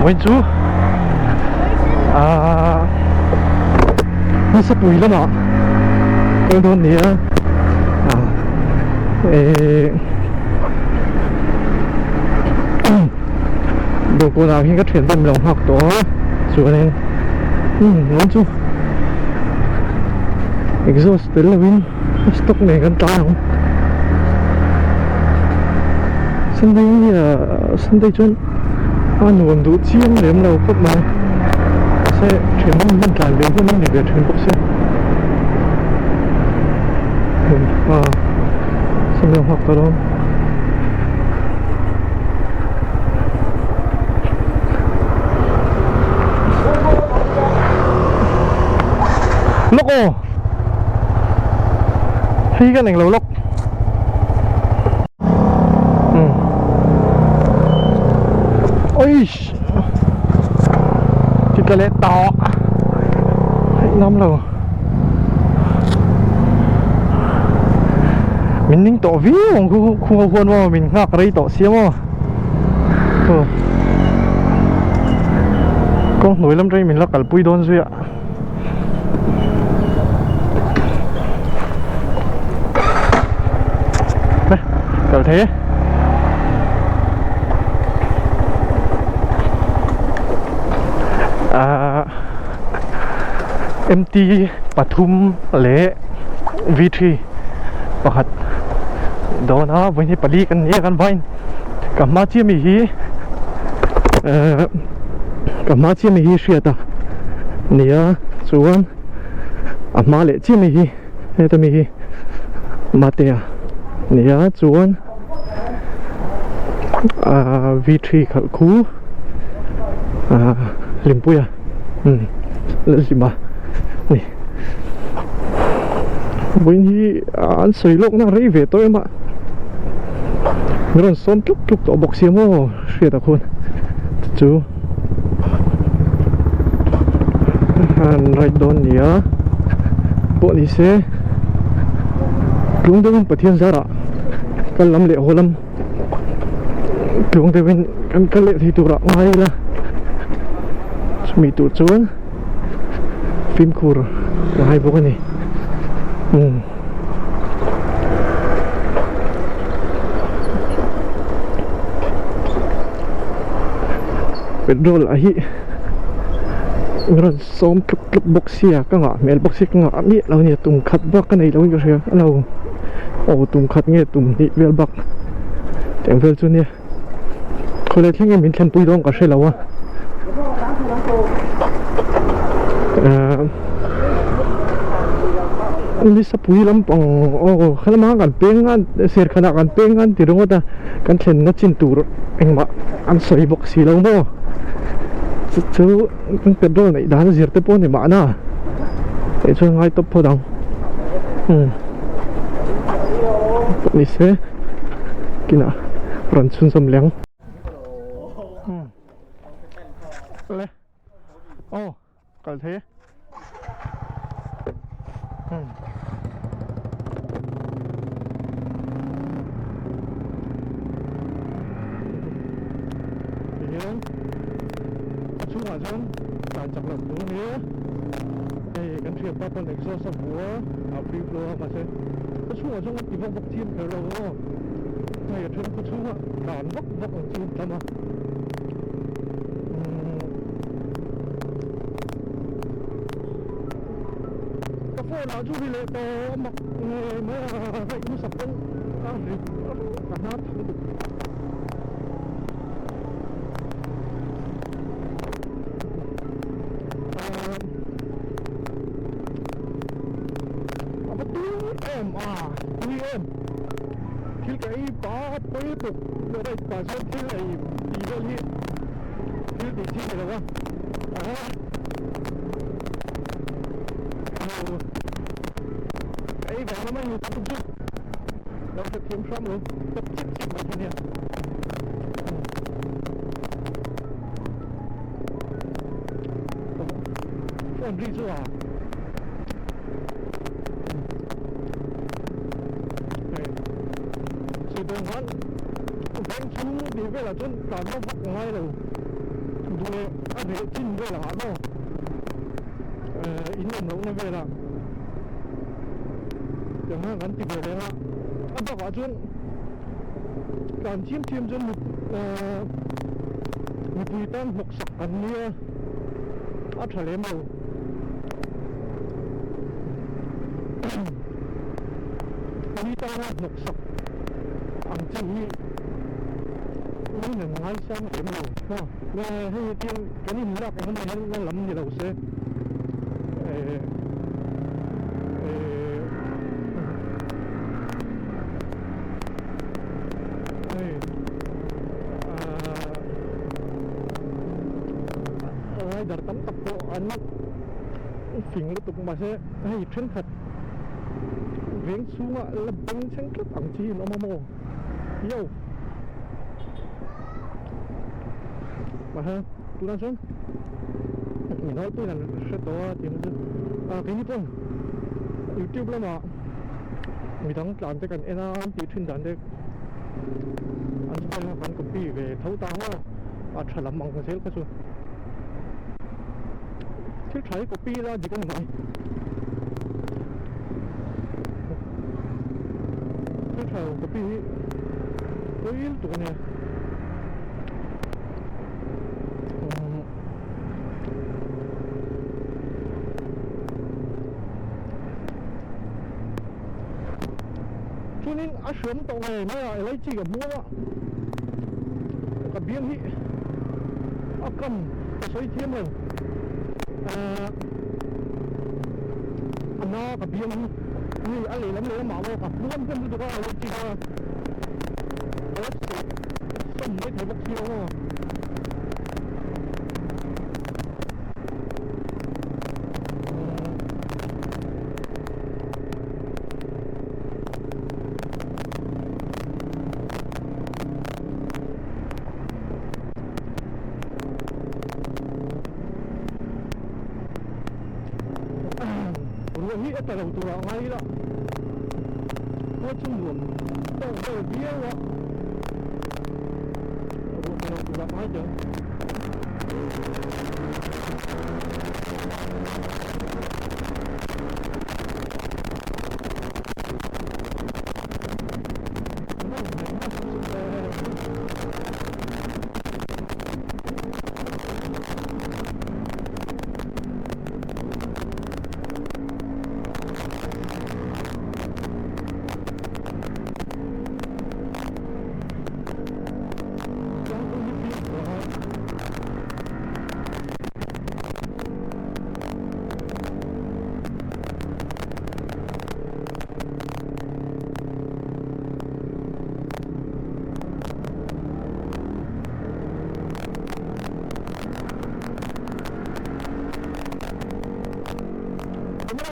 Vawiin chu aaa nasa pui lamah kal dawn ni a eh dawhkawnah hian ka thian te min lo nghak tawh a chuanin umm vawiin chu exhaust tel lovin stock nen kan tlan ang Sunday ah Sunday chuan a nuam duh chiang lem lo khawp mai mahse thian hman hman tlan ve hun a ni ve thin bawk sia ah Sunday a nghak ta dawn. Lawk aw Hei kan englo lawk um Oish Ti ka leh tawh Hei lam lo Min ning tawh viau ang khu khu huan maw min nghak rei tawh sia maw Kawng hnuai lam rei min la kalpui dawn zui a. Nè, kal thei e. Ah, MT pathum leh V3 pakhat dawn a vawiin hi pali kan ni a kan vain ka hma chiah mi hi eh ka hma chiah mi hi hriat a nia chuan a hma leh chiah mi hi heta mi hi matea nia chuan ah v three khalh khu ah hlimpuia umm lalhlima ni vawiin hi an sawi lawk na rei ve tawh em a min rawn sawm tluk tluk tawh bawk sia maw hriat ah khuan chu han ride dawn nia pawh ni se tlung deuhin Pathian zarah kal lam leh haw lam tlung deuhin kan kal leh thei turah ngai ila chumi tur chuan fimkhur a ngai bawk a ni umm. Petrol a hi rawn sawm tluk tluk bawk sia ka ngah hmel bawk sia ka ngah miah lo ania tum khat bak ka nei lo in ka hria a lo aw tum khat nge tum hnih vel bak teng vel chu nia khawlai thleng nge min thlenpui dawn ka hre lo a ahh. Nisapui lampang aw khalama kan peng a serkhanah kan peng a an ti ringawt a kan thlenna chin tur engmah an sawi bawk si lo maw chu chu kan petrol neih dan a zir te pawh a ni mahna tih chuan ngai tawp phawt ang umm ni se kinah rawn chhunzawm leh ang umm le aw. Kal thei e. Hmm. Tihian a chhungah chuan tlan chak loh tur a ni a, hei kan thianpa pawn exhaust a hmu a, a free flow a mahse a chhungah chuan kan ti vak vak chiam kher lo aw, hei a then khaw chhunga tlan vak vak ang chu an tam a. Ka phone ah chu ri leh tawh a mak ngei mai a hei hmasa pawn a ri ka hnar thak lutuk a va tui em a tui em thil ka ei pah a pawi lutuk ride pah chuan thil ei tih vel hi thil tih chi ni lo a Ka ei vang lam a ni tak chu lo hrethiam hram lo tawp chip chip mai kha nia. Phone ri chu a Sui dawn khan veng chhung tih velah chuan tlan vak vak a ngai lo. Duh leh a reh chin vel angah maw in awm lohna velah tiang hian kan ti ve reng a, a bakah chuan tlan thiam thiam chuan mipui tan hnawksak kan nia a tha lem lo. Mi tana hnawksak ang chi hi min an ngaisang lem lo maw hei tiang kan inlak ang mai hian la lam ni lo se eh eh hei ah rider tam tak pawh an fing lutuk mahse hei thenkhat veng chhunga la beng thleng tlat ang chi hi an awm a maw yo mahse tunah chuan min hawlpuiin an hre tawh a tih chu ah keini pawn youtube lamah midang tlan te kan en a an tih thin dan te an style kha kan copy ve tho ta maw a tha lam ang zel kha chu thil tha hi copy ila dik a ni mai thil tha lo copy hi pawi lutuk a nia chuanin a hriam tawh ngei mai a elaichi ka hmuam a ka biang hi a kam ka sawi thiam lo ahh a na ka biang hi mi a lehlam lehlamah maw ka hmuam hnem lutuk a elaichi kha a la sawh sawm mai thei bawk si lo maw. Ruah hi a tla lo turah ngai ila khua chu nuam tawk vel viau a ruah tla lo turah ngai teh ang.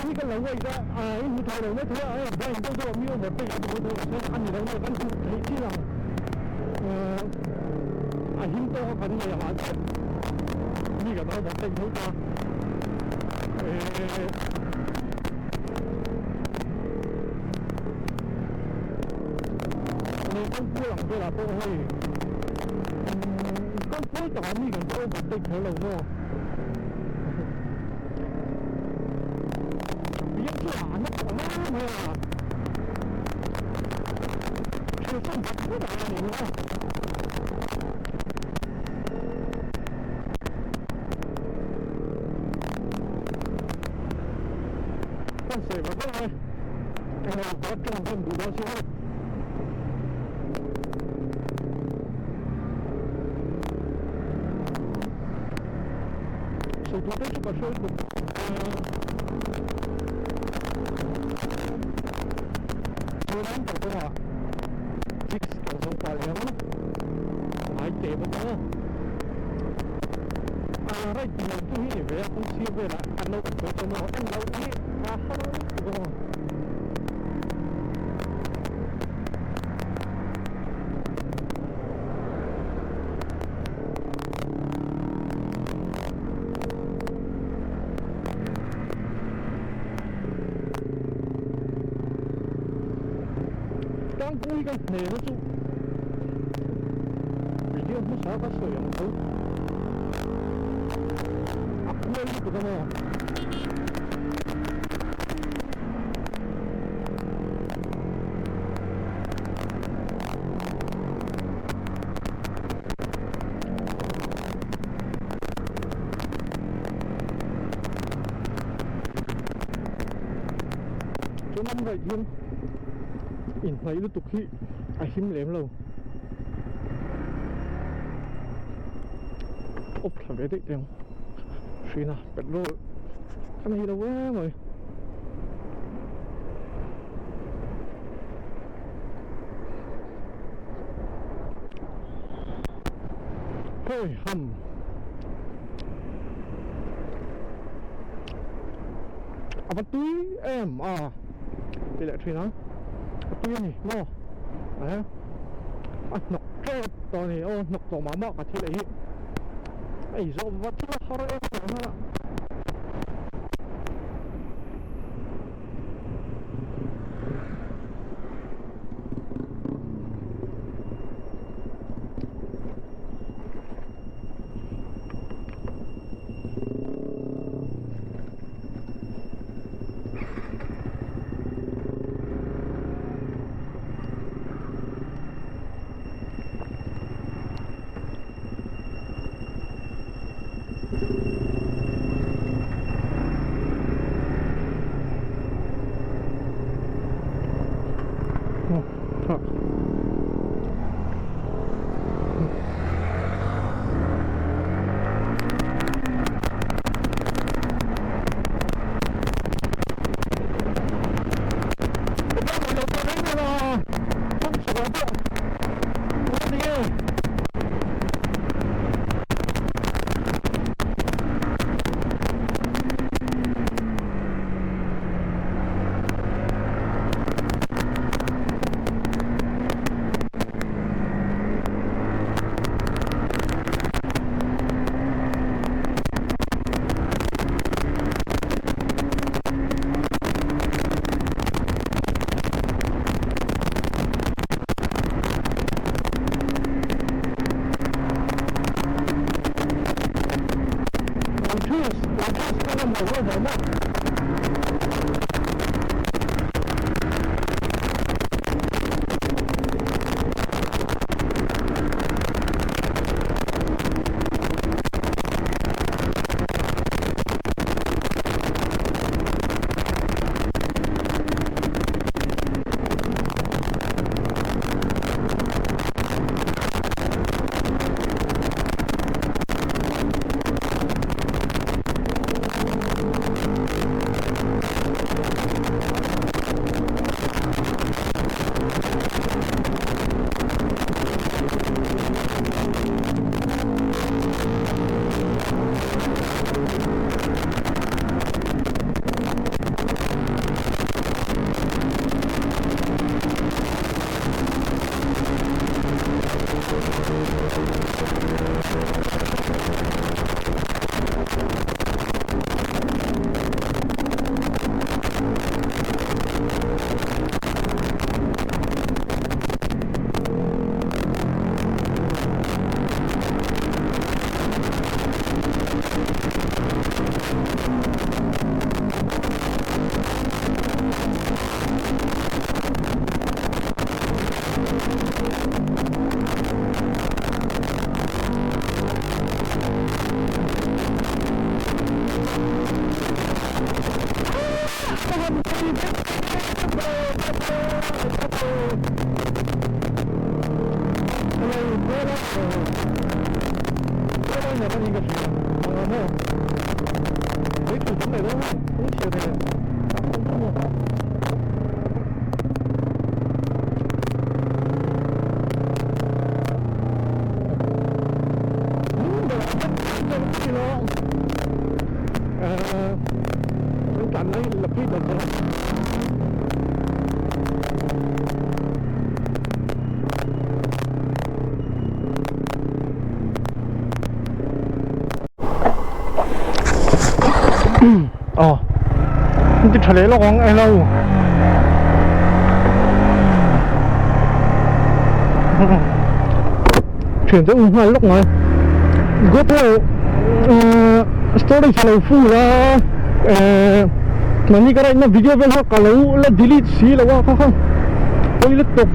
Hi ka lo ngaih a a in hmu thei lo mai thei a hei blind deuh deuh a mi overtake a duh deuh a chuan a ni lo mai kan hmuh theih chin ang a him tawk a kan ngaih ang ah chuan mi kan overtake tho ta eh. Ni kawng pual ang velah pawh hei kawng pual takah mi kan pawh overtake kher lo maw biang chu a na tawh hle mai a thil sawn vat vat a ni maw. Kan sawi vat vat a englo vat tawng kan duh dawn si a. Sawi tur te chu ka hre tuk Chuan kalkawngah chicks kan zawng pah leh ang ngai teh bawk a a right tih loh chu hi ni ve a kawng sir velah an lo awm tawh chuan maw en loh hi a har lutuk a maw. Tlangpui ka hnena chu video hmasa ka sawi ang tho. lutuk a maw. Chuan an right hian inhnaih lutuk hi a him lem lo. Awp thla ve daih teh ang. Hrina petrol ka nei lo em mai. Hei ham. A va tui em a ti leh thin a a tui a ni maw eh a hnawk tep tawh a ni aw hnawk tawh mah mah ka thil ei hi a ei zawh vat a har em em a. Aw an ti tha leh lawk ang elo thian te um nghal lawk mai GoPro ahh. storage a lo full a eh mahni ka ride na video vel kha ka lo la delete si lo a kha kha pawi lutuk.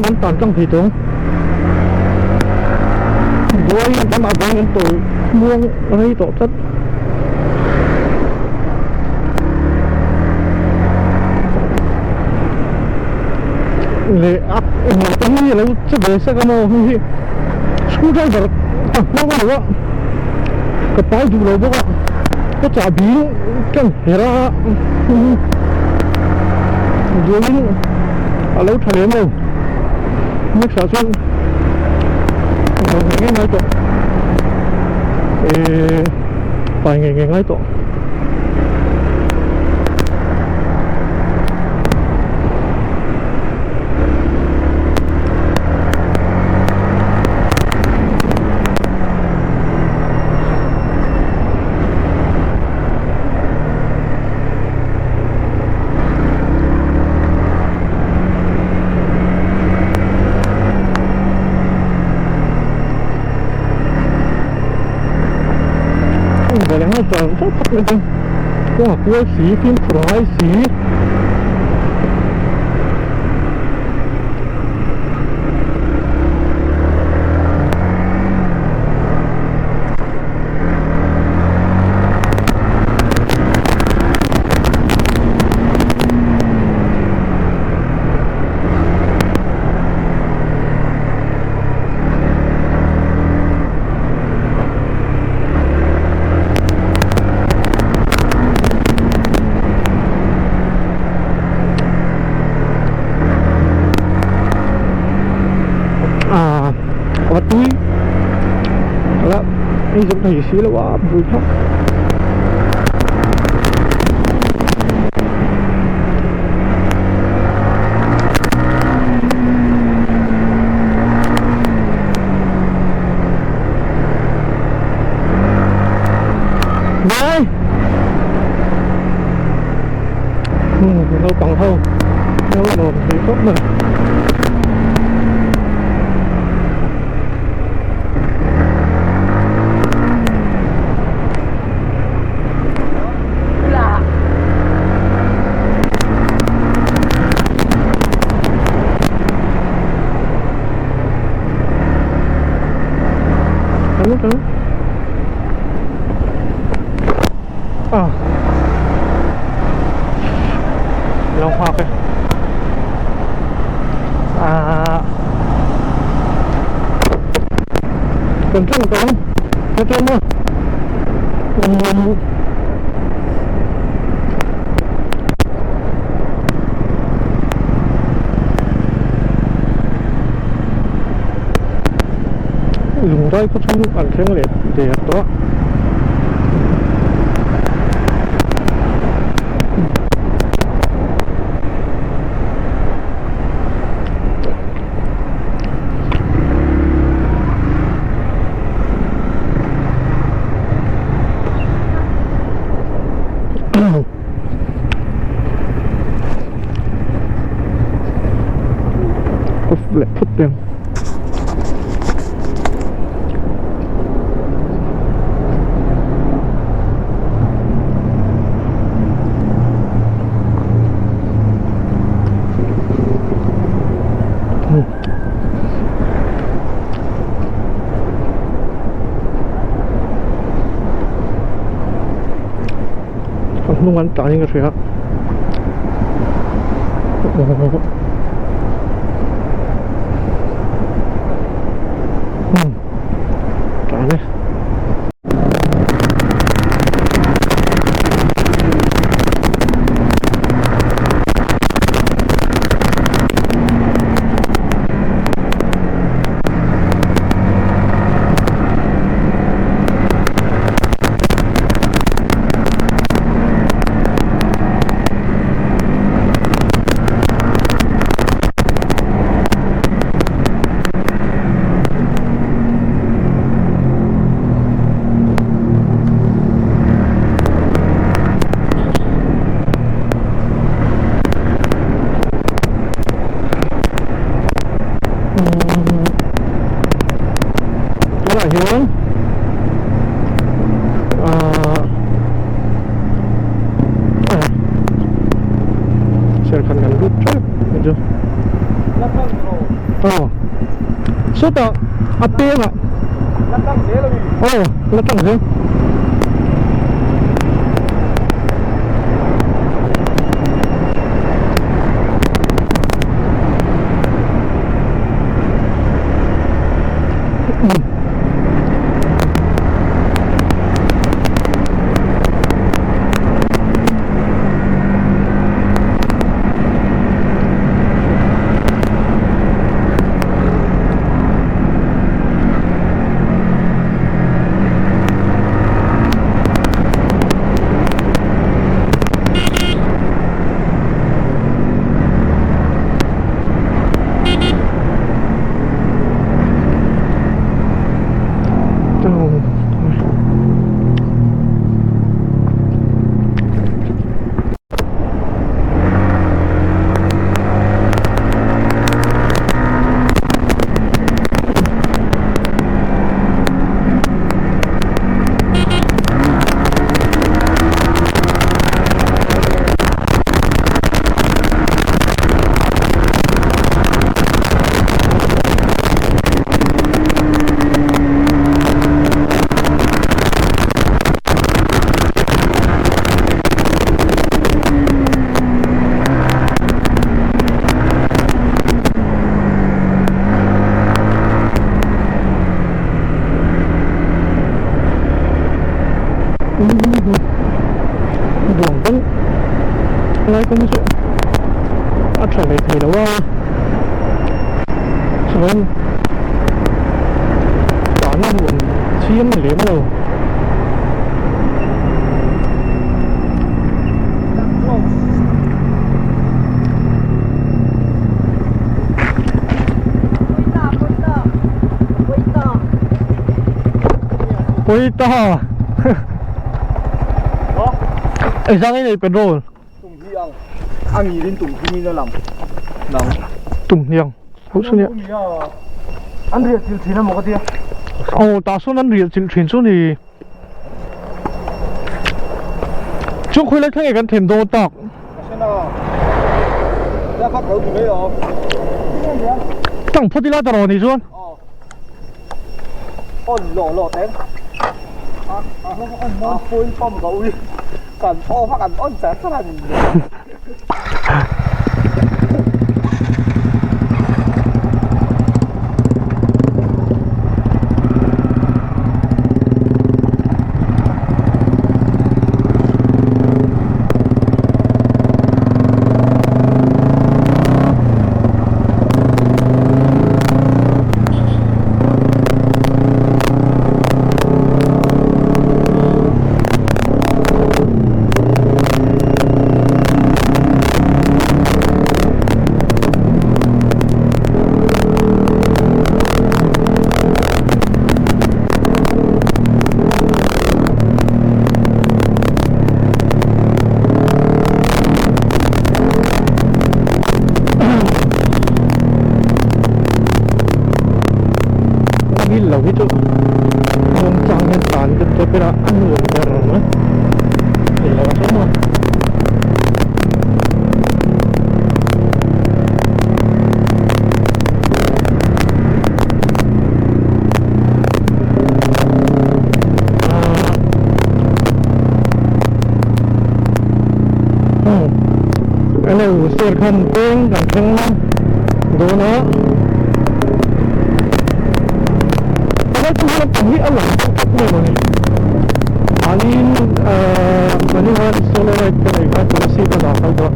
An tan tlang thei tawng buai an tam avang an tawlh muang rei tawh tlat. Leh a englo te hi alo che ve sek a maw hei hi screw driver ka hmang a lo a ka pai duh lo bawk a ka chahbi ka herh a buaiin a lo tha lem lo next ah chuan ngei ngei ngai tawh eh pai ngei ngei ngai tawh. Kawng a kual si fimkhur a ngai si. Ah a tui la ei zawk thei si lo a bul thak. Bye. Naupang ho lo lawm thei khawp mai. Ah lo nghak e ah kan tlang tawh ang ka tlawm a umm lungdai khaw chhung an thleng leh der tawh a. Off leh phawt teh ang. A hnung an tlan in ka hria tlan e. Tihian ahh serkhan kan lut tep ni chu aw sawtah a peng ah aw la tlang zel. Buang deuh lai kawng chu a tha ve thei lo a chuan tana nuam chiam lem lo. Pawita Engzang nge nei petrol? Tum hniang a ngilin tum hniangin a lang nang. Tum hniang ho chu nia. An riah chilh thin amaw ka tia. Aw tah sawn an riah chilh thin chu ni. Chu khawilai thleng nge kan them dawn tak. Tang phawt ila ta rawh ni chuan. Ngil lo hi chu kawng chang hian tlan deuh tep ila a nuam ber mai ni lo a hrem a. Hello sir khan peng kan thleng a dawn a helai chu hian pahnih a lang deuh tlat mai mawni mahniin ahh mahni khan solo ride te nei kha kolasib a dah kal tawh.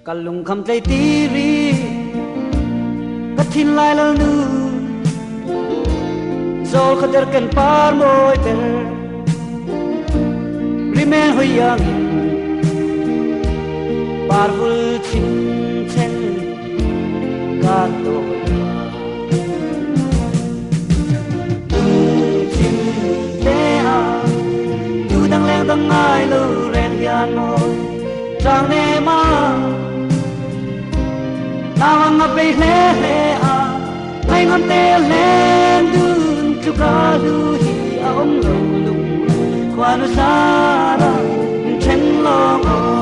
Ka lungkham tlei tiri ka thin lai lal nu zawl kha der ken par mawi ber rimen hoi iangin par vul chin chen. Ka tawn Lungchim te a Tu dang leng dang ngai lo reng hian mawi Trang nem a Nau ang a bei hle hle a Ngai ngam te len dun tluka hlu hi a awm lo lung Khuanu zara min then lawng aw.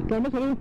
Tlan hmasa lu.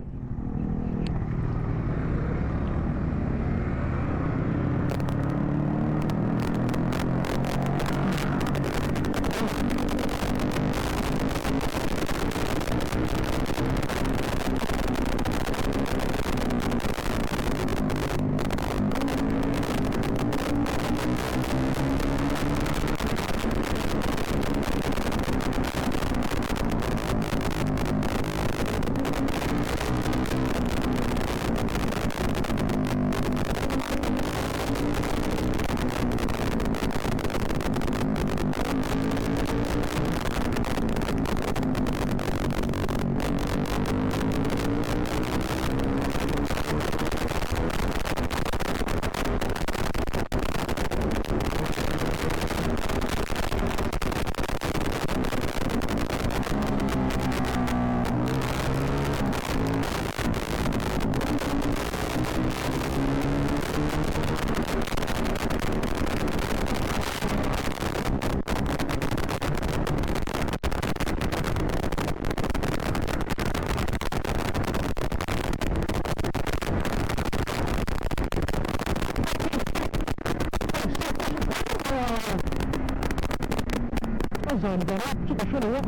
A zan zan a chu ka hre lo a.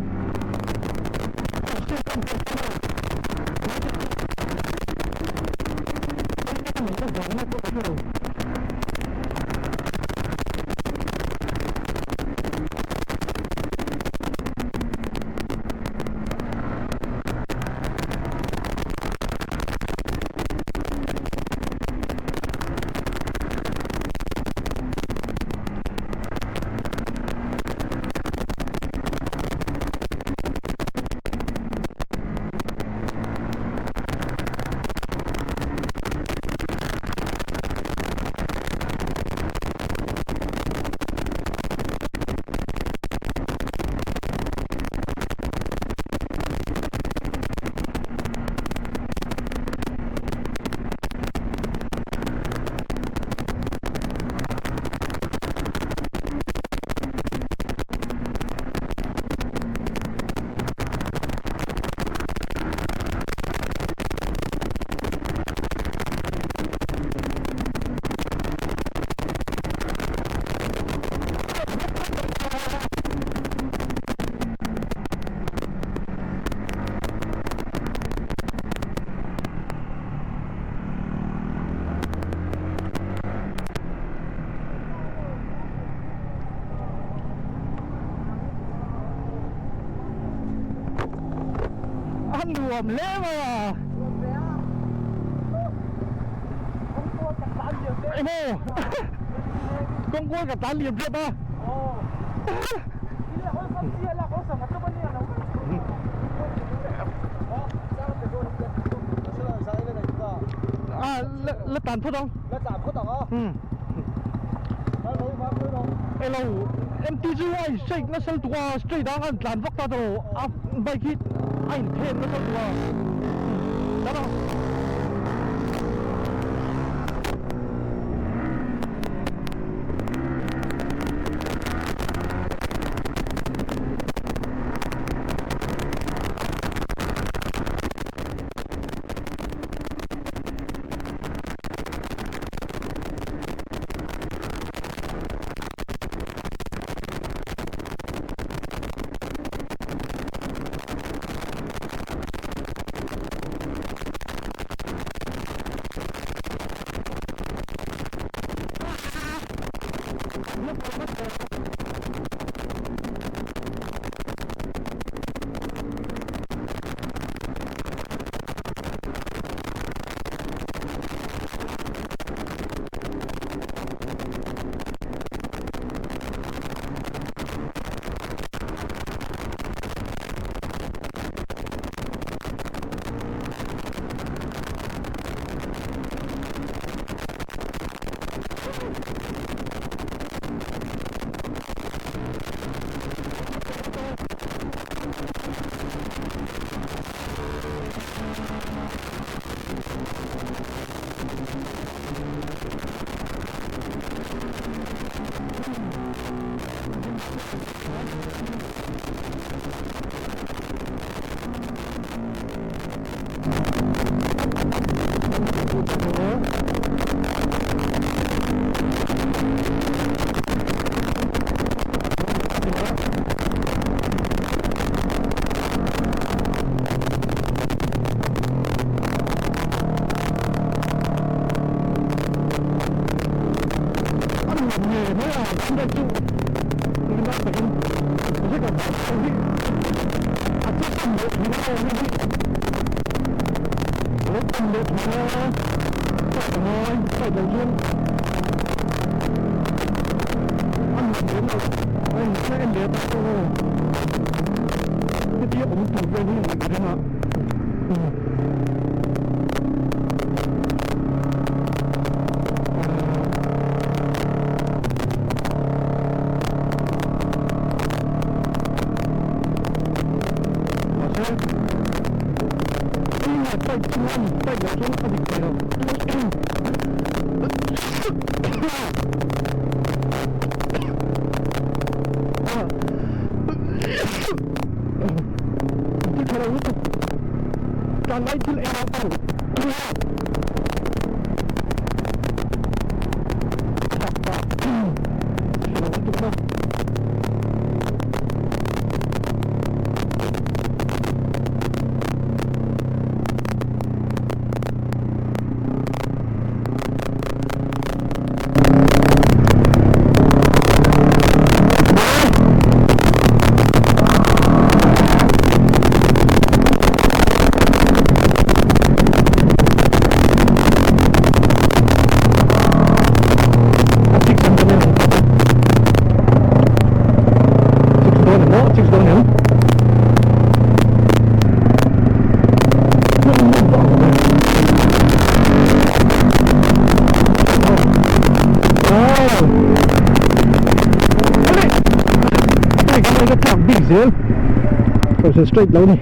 A nuam hle mai a. Emaw kawngkual ka tlan liam riap a. A la tlan phawt ang. La tlan phawt ang a. Elo MTG a in shake nasa lutuk a straight a an tlan vak ta tawh lo a bike hi a in then nasa lutuk a tana. Lo tam leh thin a fight a ngai fight loh chuan a nuam lem lo a in hre en leh ta pawh aw hetia awm tur vel hi a nih reng a. Mahse engmah bike chuan bike lah chuan a dik thei lo. Thil tha lo lutuk tan lai thil ei lo pawh chak pah tha lo lutuk a. A chik kan kan en chik dawn em aw chik dawn em zel straight lo ni.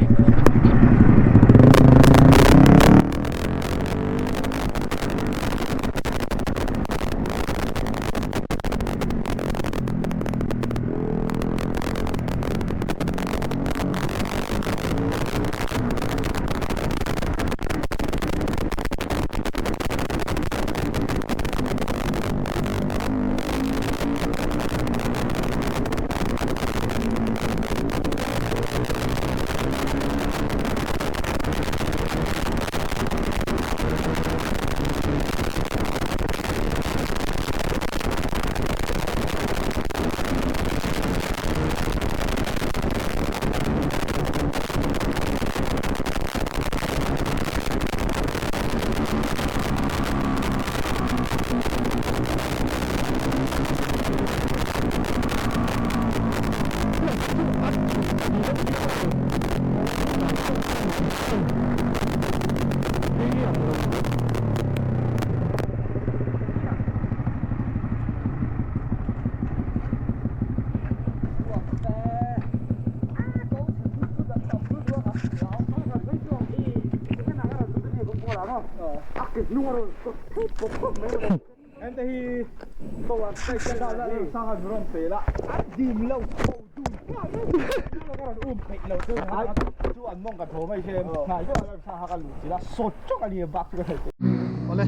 Awle.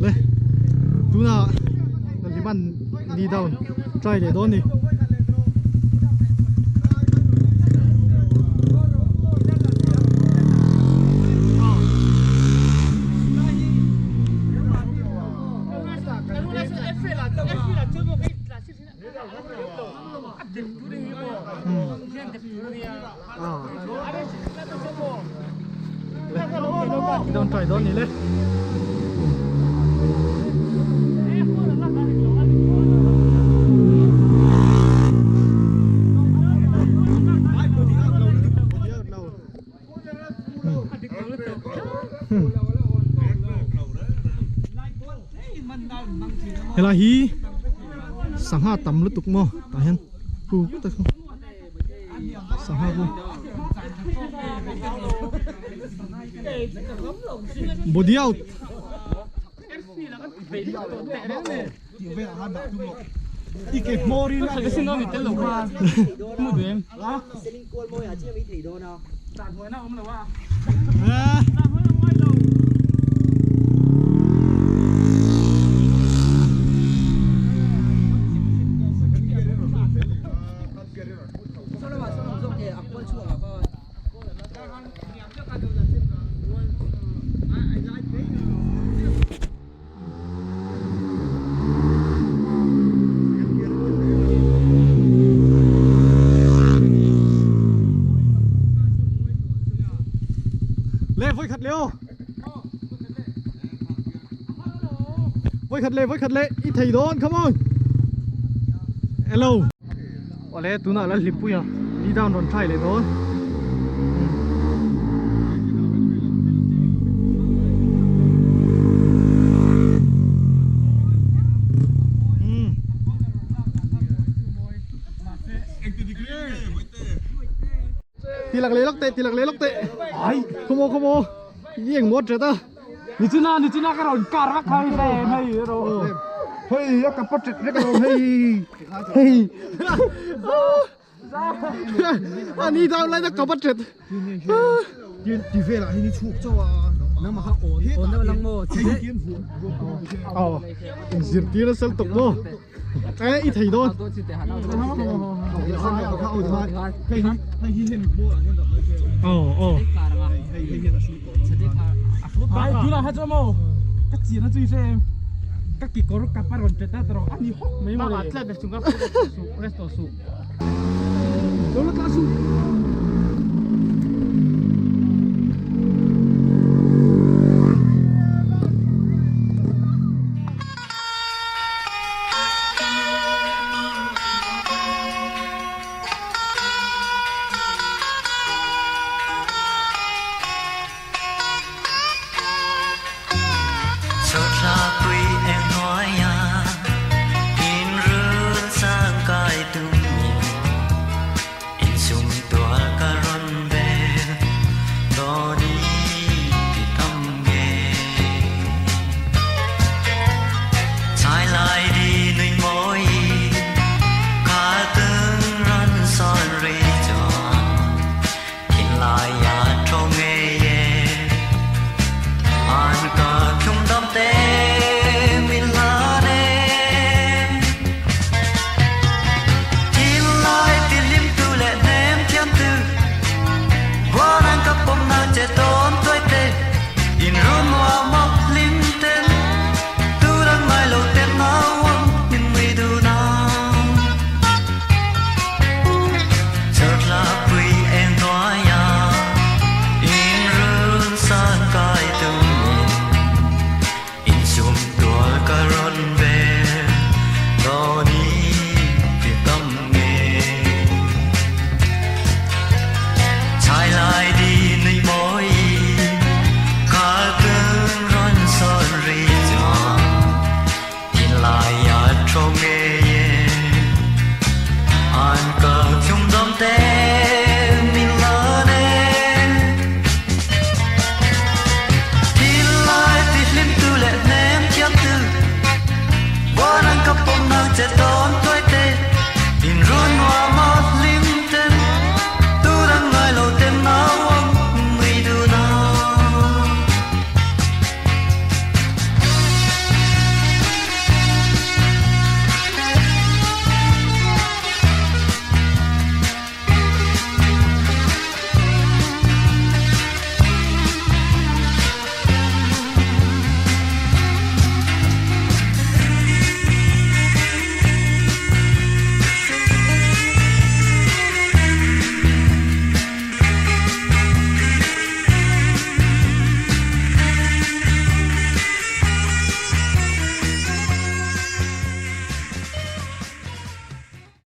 Le. Tuna liman ni down try leh dawn ni. Don try dawn ni le. Helai hi sangha tam lutuk maw tah hian khu ta khu sangha khu body out Vawikhat leh vawikhat leh i thei dawn come on. Hello. Awle tunah la hlimpuia knee down rawn try leh dawn. Ti lak leh lawk teh ti lak leh lawk teh. Ai come on come on. I eng maw ṭet a. Nichina nichina ka rawn kar vak kha hei hei ro. Hei a ka pa ṭet vek alawm hei. Hei. A ni down lai na ka pa ṭet. Ti velah hian i chhuk chauh a. Nangmah kha awn awn deuh lang maw? Aw inzirtir a sal tawk maw? E i thei dawn. Aw aw. Bai tuna ha chu maw? Ka chian a chui hre em. Ka kekawr ka pa rawn ṭet a tawrh a ni hawk mai maw le. Lo la tla suh.